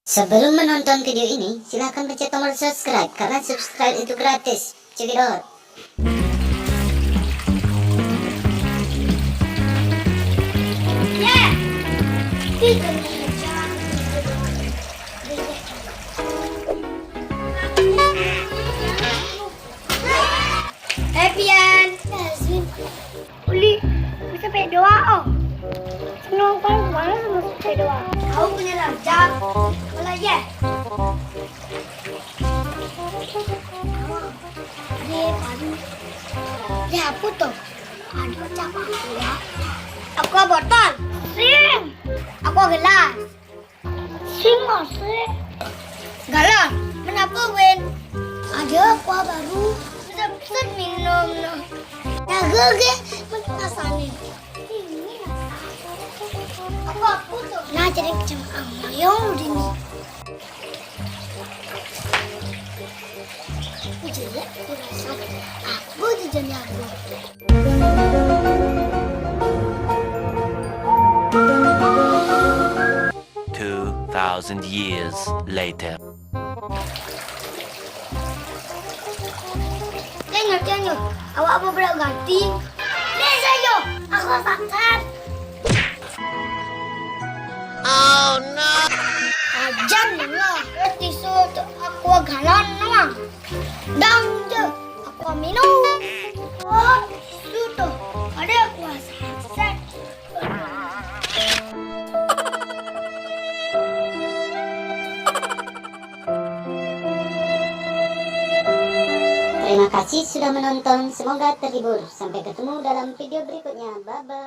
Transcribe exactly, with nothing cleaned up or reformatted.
Sebelum menonton video ini, silahkan pencet tombol subscribe karena subscribe itu gratis. Cekidot. Happy-an. Uli, masa pek doa oh. Senang kan mana sama pek doa. Kau punya raja. Kalau ya. Dia baru. Ya apa tuh? Ada macam aku ya. Aku botol. Sing. Aku gelas. Sing masih. Galon. Kenapa Win? Ada aqua baru. Besar-besar minum no. Jaga ke? Mana rasanya? Ini rasa. Aku apa tuh? Nah, jadi macam yang udah nih. Jelek dirasa. Aku di jam aku. Two thousand years later. Tengok, tengok. Awak apa pula ganti? Ni saya. Aku sakit. Oh no. Ajan lah. Tisu tu aku galon nama. Dang je. Aku minum. Oh, tisu tu. Ada aku sakit. Terima kasih sudah menonton. Semoga terhibur. Sampai ketemu dalam video berikutnya. Bye bye.